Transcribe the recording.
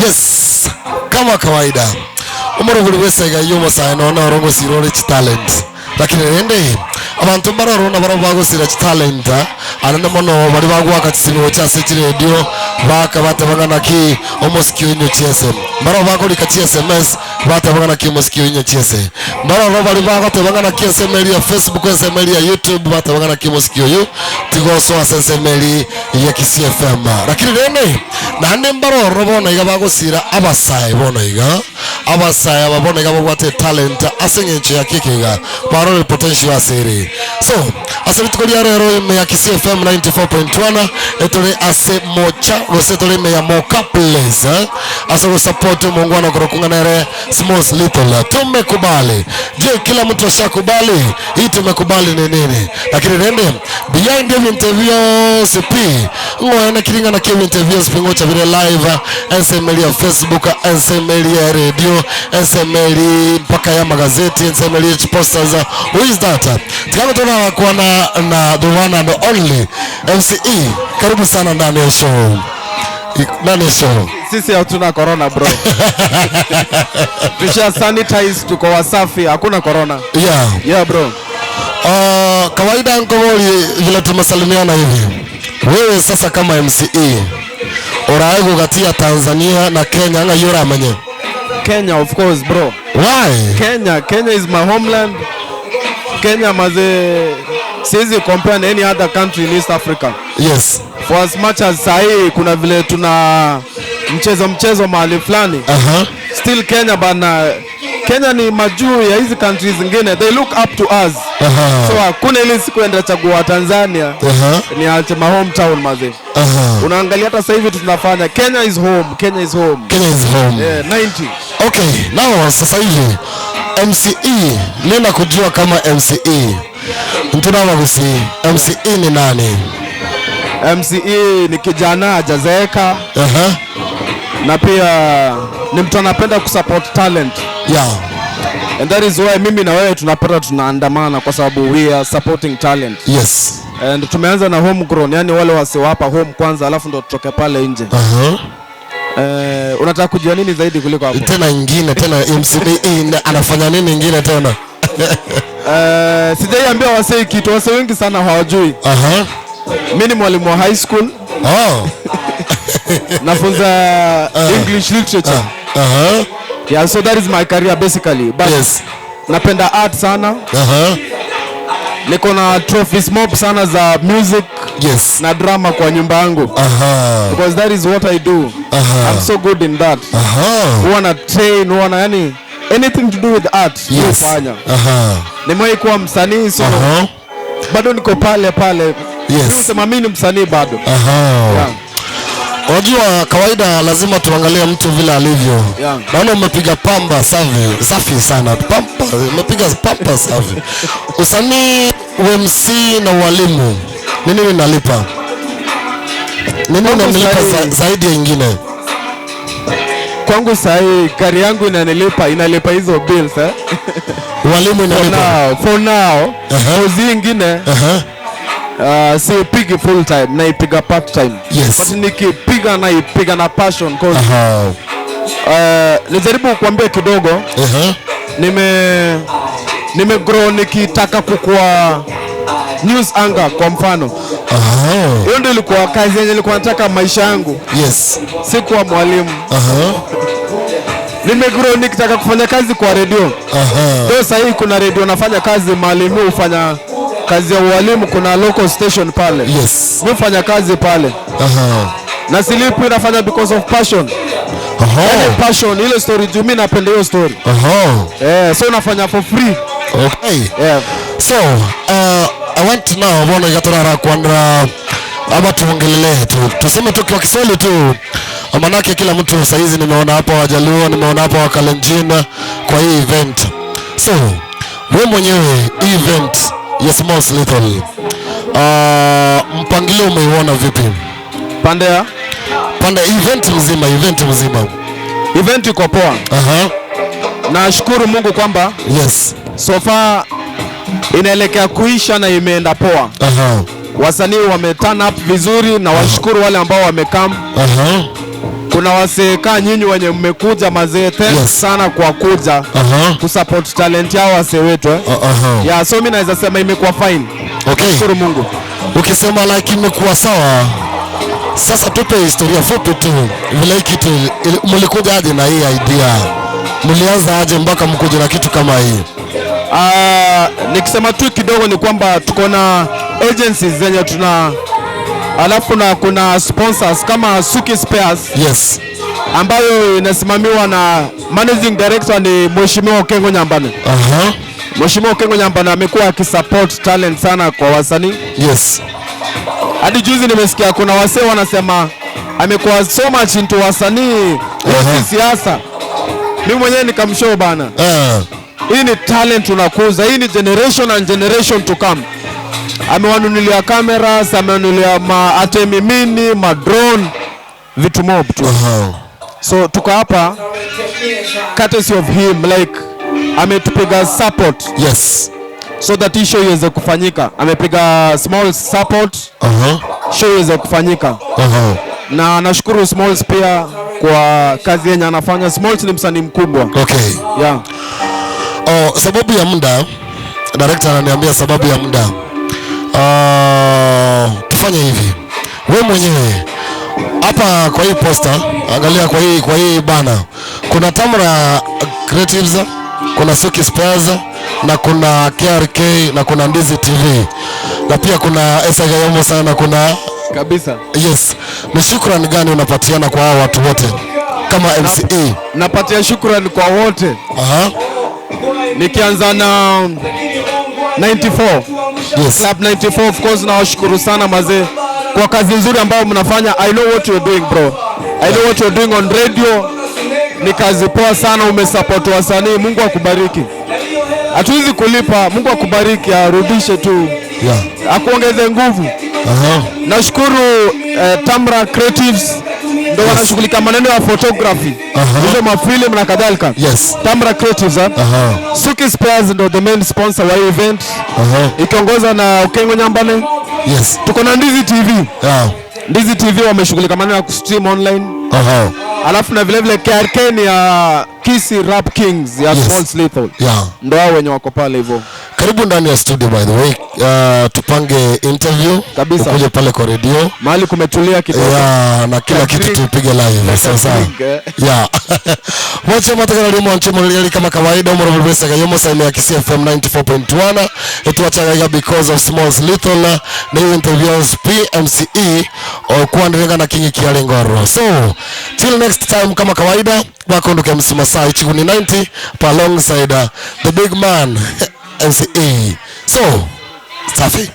Yes, kama kawaida omorobori bw'esaiga y'omosae nonya noro ngosira ore chitalent, lakini rende abanto mbaroro nabarabwo bagosira chitalent anene mono baria bagoaka chisimi gocha ase chiredio baka bateba ng'a naki omosiki oino chiese, mbarabwo bakorika chi sms bateba ng'a naki omosiki oino chiese, mbaroro baria bagoteba ng'a naki ensemo eria ya Facebook, ensemo eria ya YouTube bateba ng'a naki omosiki oyo tigosoa ase ensemo eria ya Kisii FM. Lakini rende naende mbaroro bono iga bagosira abasae bono iga, abasae aba bono iga babwate etalent ase eng'encho ya ki eke iga, barore potential ase ere. So, ase rituko ria rero ime ya Kisii FM 94.1 etore ase Mocha gose tore ime ya Moka Place ase ogosupport omongwana okorokwa ng'a nere Smalls Little. Tumekubali. Je, kila mtu ashakubali? Hii tumekubali ni nini? Lakini rende behind ebinto bionsi pi ng'oene kiring'ana kia ebinto bionsi pi ngocha bire live ensemo eria ya Facebook, ensemo eria ya radio, ensemo eri mpaka ya magazeti, ensemo eria ya chiposters. Who is that? Tiga torakwana na the one and only MCE. Karibu sana ndani ya show. Ndani ya show. Sisi hatuna corona, bro. Tusha sanitize, tuko wasafi, hakuna corona. Yeah, bro. Kawaida nkobori vile tumesalimiana hivi. Wewe sasa kama MCE urae kukatia Tanzania na Kenya nga yura mwenye. Kenya, of course, bro. Why? Kenya, Kenya is my homeland. Kenya maze, siwezi compare na any other country in East Africa. For as much as sahi kuna vile tuna mchezo mchezo mahali fulani. Still Kenya bana, Kenya ni majuu ya hizi countries zingine. They look up to us. So hakuna ile siku enda chagua Tanzania. Niache my hometown, maze. Unaangalia hata sasa hivi tunafanya Kenya is home, Kenya is home. Kenya is home. Yeah, 90. Okay, now sasa hivi MCE nenda kujua kama MCE. Mtuna gusi MCE ni nani? MCE ni kijana hajazeeka na pia ni mtu anapenda kusupport talent. And that is why mimi na wewe tunapata tunaandamana kwa sababu we are supporting talent. And tumeanza na homegrown, yani wale wasiowapa home kwanza alafu ndo tutoke pale nje. Eh, unataka kujua nini zaidi kuliko hapo? Tena ingine tena MCE anafanya nini ingine tena? Eh, sijaiambia wasee kitu, wasee wengi sana hawajui. Mimi ni mwalimu wa high school. Nafunza English literature. Yeah, so that is my career basically. But napenda art sana. Niko na trophies mob sana za music na drama kwa nyumba yangu. Because that is what I do. I'm so good in that. Huwa na train, huwa na yani anything to do with art hufanya. Nimewahi kuwa msanii, so bado niko pale pale. Mimi husema mimi ni msanii bado. Yeah. Unajua kawaida lazima tuangalie mtu vile alivyo. Naona umepiga pamba safi, safi sana. Pamba, umepiga pamba safi. Usanii, UMC na ualimu. Ni nini nalipa? Ni nini Kwangu unamlipa zaidi ya ingine? Kwangu sahi career yangu inanilipa, inalipa hizo bills, eh. Ualimu For inalipa. now, for now. For zingine sipigi full time, naipiga part time. But nikipiga naipiga na passion 'cause nijaribu kuambia kidogo. Nime grow nikitaka kukua news anchor kwa mfano. Hiyo ndio ilikuwa kazi yenye nilikuwa nataka maisha yangu. Sikuwa mwalimu. Nimegrow nikitaka kufanya kazi kwa redio. Ndio sasa hii kuna redio nafanya kazi mahali mimi hufanya kazi ya ualimu, kuna local station pale. Mimi hufanya kazi pale. Na silipwi, nafanya because of passion. Yani passion ile story juu mimi napenda hiyo story. Eh, so nafanya for free. Okay. Yeah. So, I want to know mbona ikatorara kwanza ama tuongelelee tu tuseme tu kwa Kiswahili tu, manake kila mtu saizi nimeona hapa Wajaluo, nimeona hapa Wakalenjin kwa hii event. So wewe mwenyewe hii event ya Smalls Little, mpangilio umeiona vipi? Pande ya Pande event mzima, event mzima. Event iko poa. Nashukuru Mungu kwamba so far inaelekea kuisha na imeenda poa. Wasanii wame turn up vizuri na washukuru wale ambao wamekam. Kuna Kuna wasee kaa nyinyi wenye mmekuja mazee, thanks sana kwa kuja kusupport talent yao wasee wetu, eh. Yeah, so mimi naweza sema imekuwa fine. Shukuru Mungu. Ukisema like imekuwa sawa, sasa tupe historia fupi tu vile hii kitu mlikuja aje na hii idea, mlianza aje mpaka mkuja na kitu kama hii? Nikisema tu kidogo ni kwamba tuko na agencies zenye tuna, alafu na kuna sponsors kama Suki Spares ambayo inasimamiwa na managing director ni Mheshimiwa Okengo Nyambane. Mheshimiwa Okengo Nyambane amekuwa akisupport talent sana kwa wasanii. Hadi juzi nimesikia kuna wasee wanasema amekuwa so much into wasanii, si siasa. Mimi mwenyewe nikamshow bana. Hii ni talent tunakuza, hii ni generation and generation to come. Amewanunulia cameras, amewanunulia ma ATEM Mini, ma drone, vitu mob tu. So tuko hapa courtesy of him, like ametupiga support so that hii show iweze kufanyika. Amepiga small support show iweze kufanyika. Na nashukuru Smalls pia kwa kazi yenye anafanya. Smalls ni msanii mkubwa. Yeah. Oh, sababu ya muda, director ananiambia sababu ya muda. Tufanye hivi. We mwenyewe hapa kwa hii poster, angalia kwa hii bana. Kuna Tamra Creatives, kuna Suki Spares na kuna KRK na kuna Ndizi TV na pia kuna Esagayomo sana, kuna Kabisa. Yes. Ni shukrani gani unapatiana kwa hao watu wote kama MCE? Napatia shukrani kwa wote. Nikianza na 94. Club 94, of course, nawashukuru sana mazee kwa kazi nzuri ambayo mnafanya. I know what you're doing, bro. I know what you're doing on radio. Ni kazi poa sana, umesupport wasanii. Mungu akubariki. Hatuwezi kulipa, Mungu akubariki, arudishe tu, akuongeze nguvu. Nashukuru Tamra Creatives ndo wanashughulika maneno ya photography, hizo mafilm na kadhalika. Tamra Creatives, eh? Suki Spares ndo the main sponsor wa hii event ikiongozwa na Okengo Nyambane. Tuko na Ndizi TV. Ndizi TV wameshughulika maneno ya kustream online. Alafu na vile vile KRK ni ya Kisii Rap Kings ya Smalls Lethal. Ndo hao wenye wako pale hivyo. Karibu ndani ya studio, by the way. Tupange interview. Kabisa. Ukuje pale kwa radio. Mahali kumetulia kidogo. Yeah, na kila kitu Drink. tupige live. Sawa sawa. Drink, eh. Yeah. Mwache matakana limo anche mulili kama kawaida umro besa gayomo sa ya Kisii FM 94.1 etuachaga because of Smalls Lethal na hiyo interviews PMCE okuandirenga na Kingi Kialengoro. So till next time, kama kawaida wakondoke MC Masai Chikuni 90 pa alongside the big man MCE. So safi.